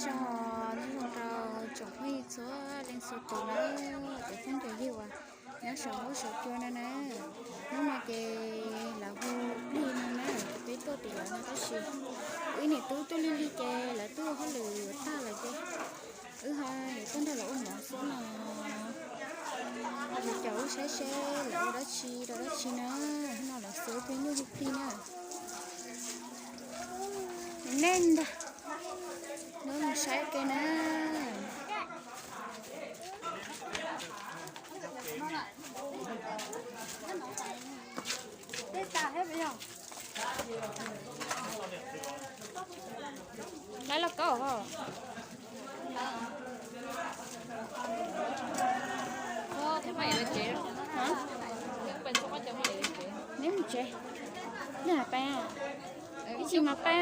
Nyob zoo rau tsoom phooj ywg txhua leej txhua tus na, cov phooj cov ywg uas nyob saum huab saum cua no na. Hnub no ces lawv hu plig no na, peb tuaj tim lawv no tab sis wb niam tub tuaj lig lig ces lawv tuaj hauj lwm yuav tag lawm ces wb ho yuav tuaj nrog lawv ua mov xwb no. Lawv caum wb saib seb lawv ua dab tsi rau dab tsi na. Hnub no lawv xuas peb nyuj hu plig na. Nej ntag, neb mus saib ke na. Lawv lauj kaub os. Neb mus tsev, neb hais pab, ib tsis mas pab.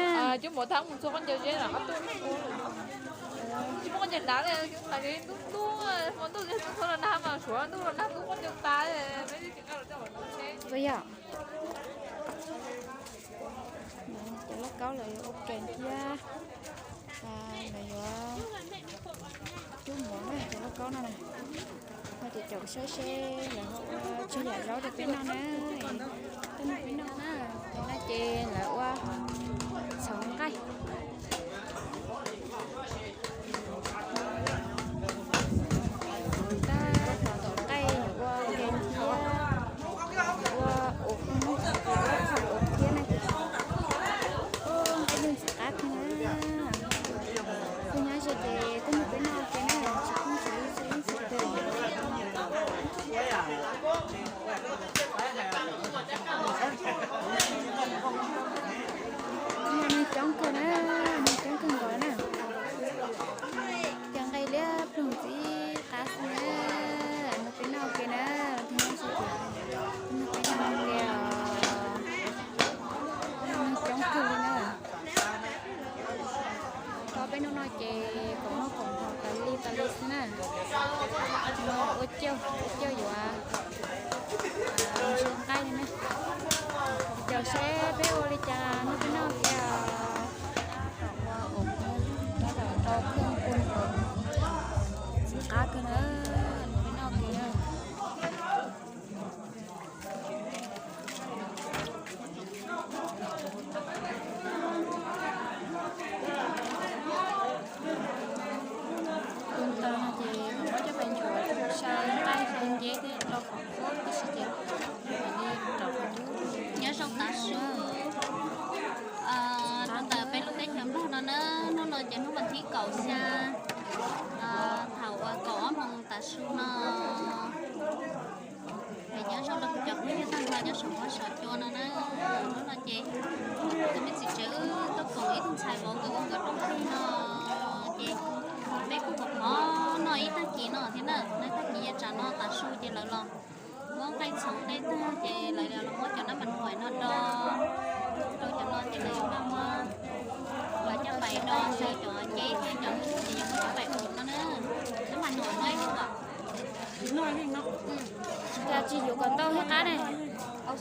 Ua yog cov lauj kaub lawv yuav ua ke thiab, lawv yuav cub mov na, cov lauj kaub no na. Ho ces caum saib seb lawv ho ua tsaug yam zaub rau peb noj na. Tuaj nrog peb noj na. Tam no ces lawv ua txhoov nqaij, tab tom tom nqaij ua ke thiab, ua ua thiab na. Nqaij lug ntxim qab kawg na. Kuv nyob ze ces tuaj nrog peb noj ke na, tsis pheej tsis ib txhis twg. Neeg coob kawg na, neeg coob kawg nkaus na. Cov nqaij liab ploog ntxim qab xwb na. Nrog peb noj ke na, nrog peb noj ke os. Neeg coob kawg li na. Tau peb hnub no ces koom noj koom haus tas li tas li xwb na. Ua cauj ua cauj yuav nqaij li na. Caum seb peb ua li cas nrog peb noj ke os. Ua ua tab tom rau kheej pun ntxim qab kawg na, nrog peb noj ke na. Tus ntawd no ces muab coj pais ntsuas, sau nqaij sau nceb thiab rau qhov qub tib si ces li rau qhov cub. Nyob zoo tav su rau ntawm peb lub teb chaws Nplog no na, hnub no ces hnub vas thib kaum xya, thaum uas kaum ob moos tav su no. Es nyob zoo rau kuv cov phooj ywg tag nrho nyob saum huab saum cua no na. Hnub no ces tus me txiv tsev wb tuaj koom ib tug ntxhais vauv nkawd ua nkawd rooj plig no ces peb kuj pom qhov noj ib tag kis no thiab na, noj ib tag kis yav tsam no tav su ces lawv los muab nqaij txhoov tej tag ces lawv los muab cov nab mas nuam no do rau cov no ces lawv yuav muab los coj pais do xyaw cov nceb thiab cov ces yuav muab coj pais ua no na. Nab mas nuam no ib tug. Cas tsis yuav kom ntau thiab qab ne? Koj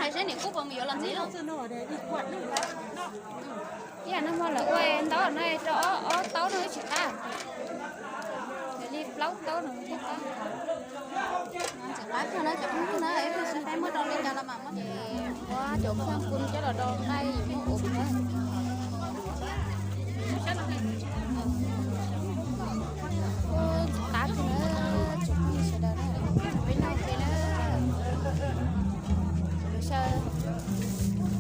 hais seb niam kuj puas mus yuav los ntxiv lauj. Ib yam no hmo lawv ua ntau no rau ob taub no ib tsis qab. Lawv li plaub taub no thiaj qab. Ntxim qab kawg na cov phooj ywg na, ib pliag seb peb muab rau li cas los mam muab. Ces ua cov khoom pun coj los do nqaij yuav muab ua na. Ntxim qab kawg na, tsoom phooj ywg sawv daws na, peb noj ke na. Lub sij hawm,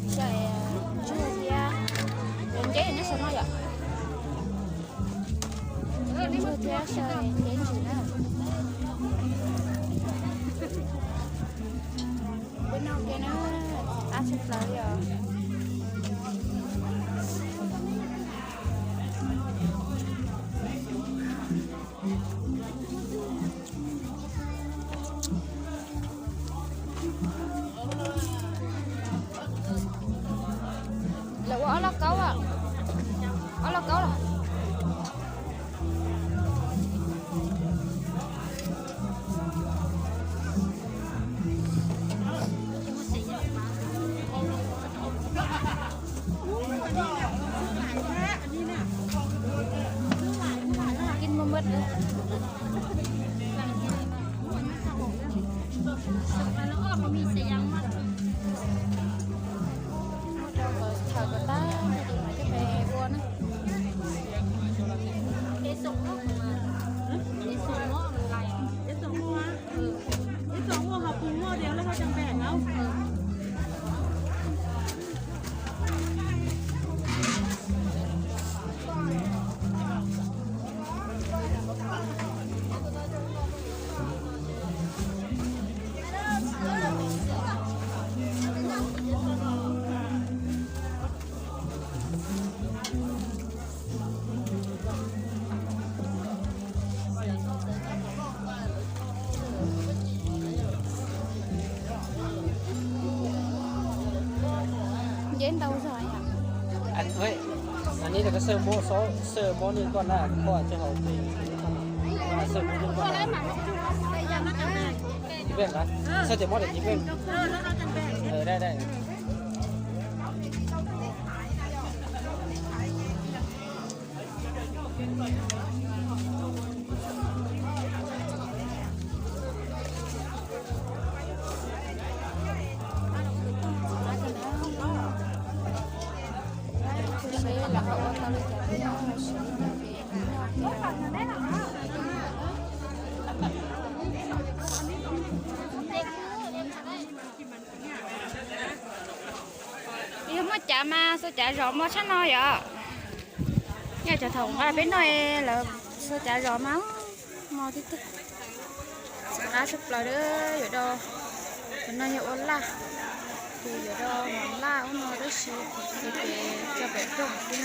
lub sij hawm ntsuag thiab cov nceb nyob saum no yom. Ntsuag thiab sawv nceb ntsis na. Peb noj ke na, qab tshaj plaws li os. Lawv ua ob lauj kaub, ob lauj kaub los. Muab rau kom tag ces mam coj pem ua na. Nce ntau zog yom. Anv, xwb mob nws tuaj na, koj tsis haus, xwb mob nws tuaj na. Tsis pej nqa, txhob tias mob tias tsis pej. Dai dai. Yog muaj cav mas xuas cav zov mos tshaj no yom. Yog cov thaum nqa peb noj lawv xuas cav zov mas mos tiag tiag. Txiv qab tshaj plaws, yuav do, cov no yog ua laj, ces yuav do mov laj ub no tab sis txiv ces coj pem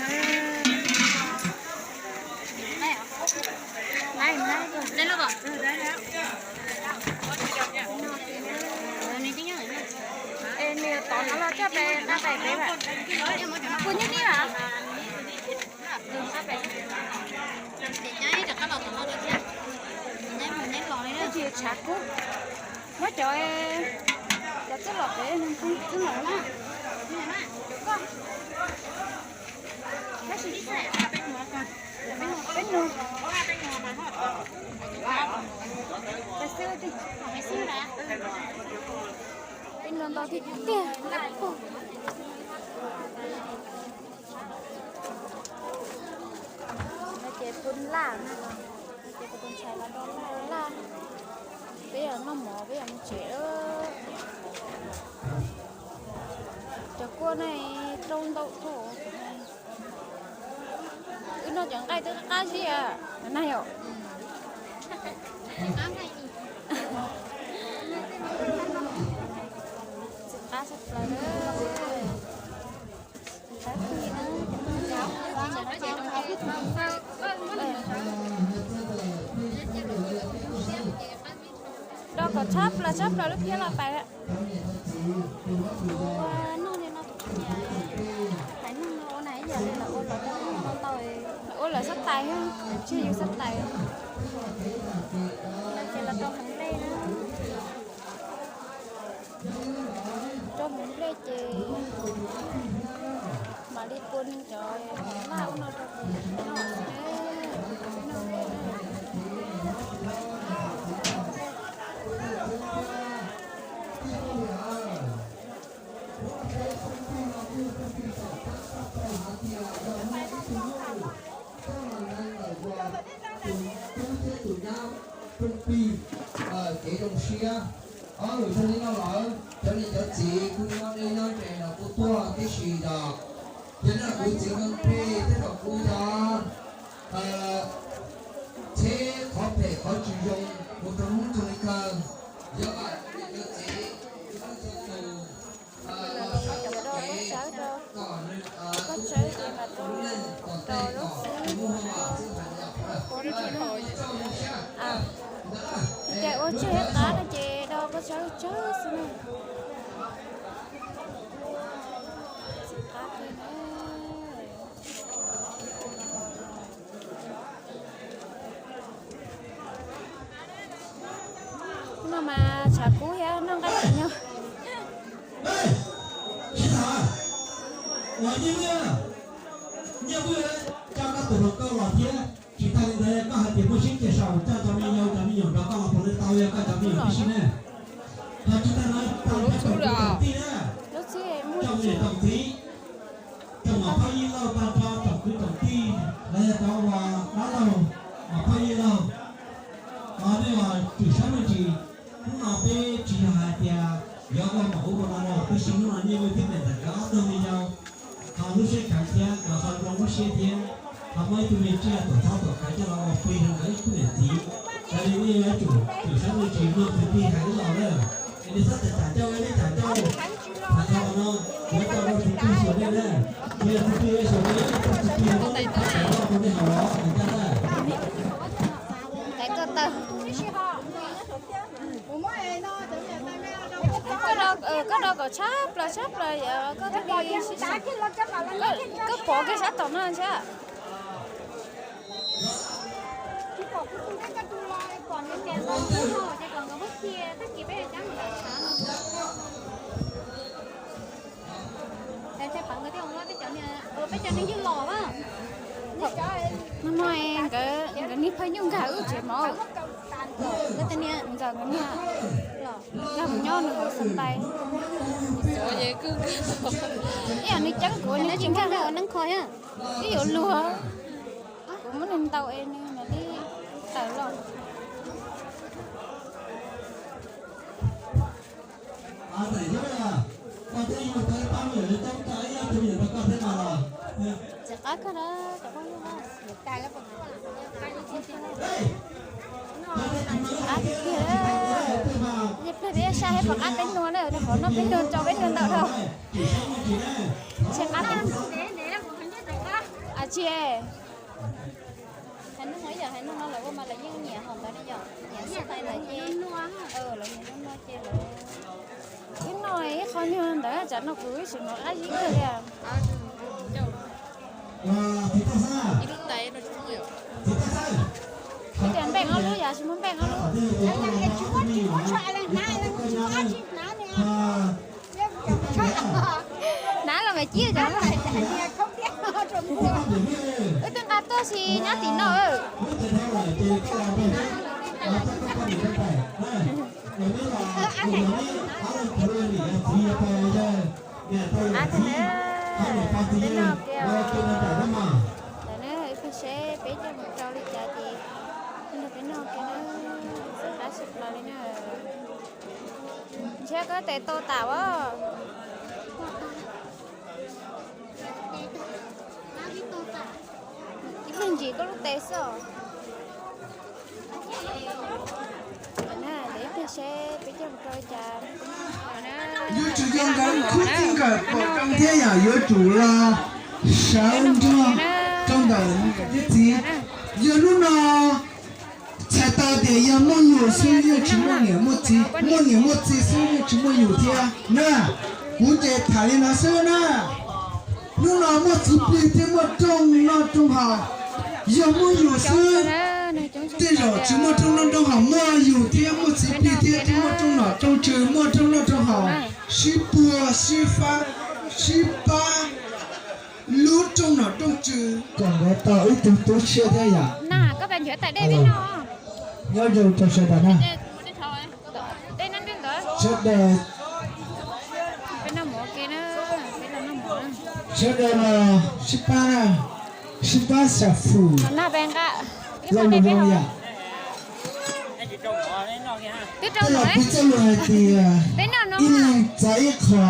rooj xwb na. Es nws tod no los coj pem nqa pem peb am. Puas nyuj nij am? Tsis tshav kub. Muab cov, cov twb los pem, twb los na. Tab sis peb nug, peb xwb, peb nug ntau tiag tiag. No ces pw laj na, no ces kuv tus ntxhais los do laj, peb yog noj mov peb yog mus tsev. Cov kua no rau ntau dhau. Wb noj cov nqaij twb qab zib na yom. Txiv qab tshaj plaws. Do kom tshab plaws tshab plaws lub phiab los pais. Ua noj li no, haiv neeg no ua na ib yam li lawv ua lawv ua ntau, ua lawv xab tais, tsis yus xab tais. Ces los rau hmoov nplej na. Rau hmoov nplej ces mam li pua cov laj ub no rau kuv noj xwb. Tus tub thiab tus nyab rooj pig, kev zoo siab. Ob lus yog li no lawm, cov niam cov txiv kuj nyob deb nyob ze los kuj tuaj tib si yog. Yog li no kuv txiv Ntxoov Plig thiab thaum kuv yog txheb qhov phem qhov tsis zoo mus rau hnub nyoog li kawg. Yog vam cov niam cov txiv, tus, los sawv rau, koj tsawb ces mam rau, rau lub xwb. Ua rau tsis haum, ces ua tseg qab no ces do koj tsawb tsawb xwb na. Txiv qab tiag na. Hnub no mas tshav kub thiab noj nqaij tsis nyog. Sib tham, ua nyiaj vwj, nyiaj vwj, coj koj tus hluas nkauj los thiab. Tsis tas li ntawd koj hais tias muaj sib ceg saum, coj cov me nyuam, cov me nyuam nrog koj los puav leej tau, yog koj cov me nyuam tib si ne. Tsis tag no, tag nrho tsoom kwv tsoom tij na, tsoom niam tsoom txiv, tsoom muam phauj yij laug, tag nrho tsoom kwv tsoom tij, lawv yog cov uas dab laug muam phauj yij laug, nej ua tswm sab me ntsis. Hnub no peb tsis yog hais tias yuav ua kom ub ua no los, tab sis hnub no nej ua thiab niam ntxawm nkawd ob tug me yau, ho lub siab kheev thiab nkawd ho zoo lub siab thiab, ho muaj ib tug me tsiaj tuam txhob tuam kheev coj los ua plig rau nkawd ib khub niam txiv. Yog li nej yuav tsum tswm sab me ntsis mloog kwv tij hais wb los na. Es nej txhob tham tham ncauj, nej tham ncauj, tham tau no, yuav tau rau kwv tij xyuas nej na. Yog kwv tij xyuas nej, txhob kwv tij muab nej tham tau rau nej haus los ncaj na. Koj do kom tshab plaws tshab plaws yog koj thiaj li sib sib. Koj pov kiag sab tom no ntag. Peb cov niag, peb cov niag ywg los. Hnub no nkawd, nkawd niag phooj ywg nkag wb tsev mov. Ntxawm nkawd niag, nkag mus nyob nws hauv xab ntais. Ib yam nws ceeb kuv, nws tsis nkag ua neeb kho thiab. Twb yuav luag, kuv muab nws ntaus es nws mam li tawm los. Txiv qab kawg na, cov phooj ywg na. Txiv qab tiag tiag. Pliag peb saib pom qab peb nua na, rau qhov no peb nua tso peb nua ntau dhau. Txiv qab tiag. Tsis hais nug no, ib yam hais nug no lawv ua mas lawv yeej nyiam hom ntawd ne yom, nyiam xab ntais ntawd ces, lawv nyiam nug no ces lawv, ib no ib qho nyuag ntawd tsam no kuv ib tsis hnov qab zib kawg li. Ib tias npeej ob lub yam tsis muaj npeej ob lub. Hnav los mas cia cov. Wb twb nqa tuaj sis nyob tim no. Ab, peb noj kiag. Ntawm no ib pliag seb peb coj mus rau li cas ces nrog peb noj kiag na. Xav qab tshaj plaws li na. Ntshe koj tes tau tas as. Ib pliag ntsis koj lub tes xwb os. Ntawm ib pliag seb peb coj mus rau li cas. Yuav tsum yog nkawd khub txij nkawm pom zoo thiab yom, yuav tsum los sawv nrog rau ntawm niam thiab txiv. Yog hnub no txhais tau tias yog muaj yus xwb yeej tsis muaj niam muaj txiv, muaj niam muaj txiv xwb yeej tsis muaj yus thiab na. Kuv ces tham li no xwb na. Hnub no muaj txiv plig thiab muaj rooj noj rooj haus, yog muaj yus xwb tej zaum tsis muaj rooj noj rooj haus, muaj yus thiab muaj txiv plig thiab thiaj muaj rooj noj rooj tswv, muaj rooj noj rooj haus, sib puag sib fab, sib pab lub rooj noj rooj tswv kom nkawd tau ib tug tub tshiab thiab yom. Nyob zoo rau sawv daws na. Sawv daws, sawv daws los sib pab na, sib pab xyav fwm lo lus zoo yom. Tej laus kuj txoj lus hais tias ib leeg txav ib qho.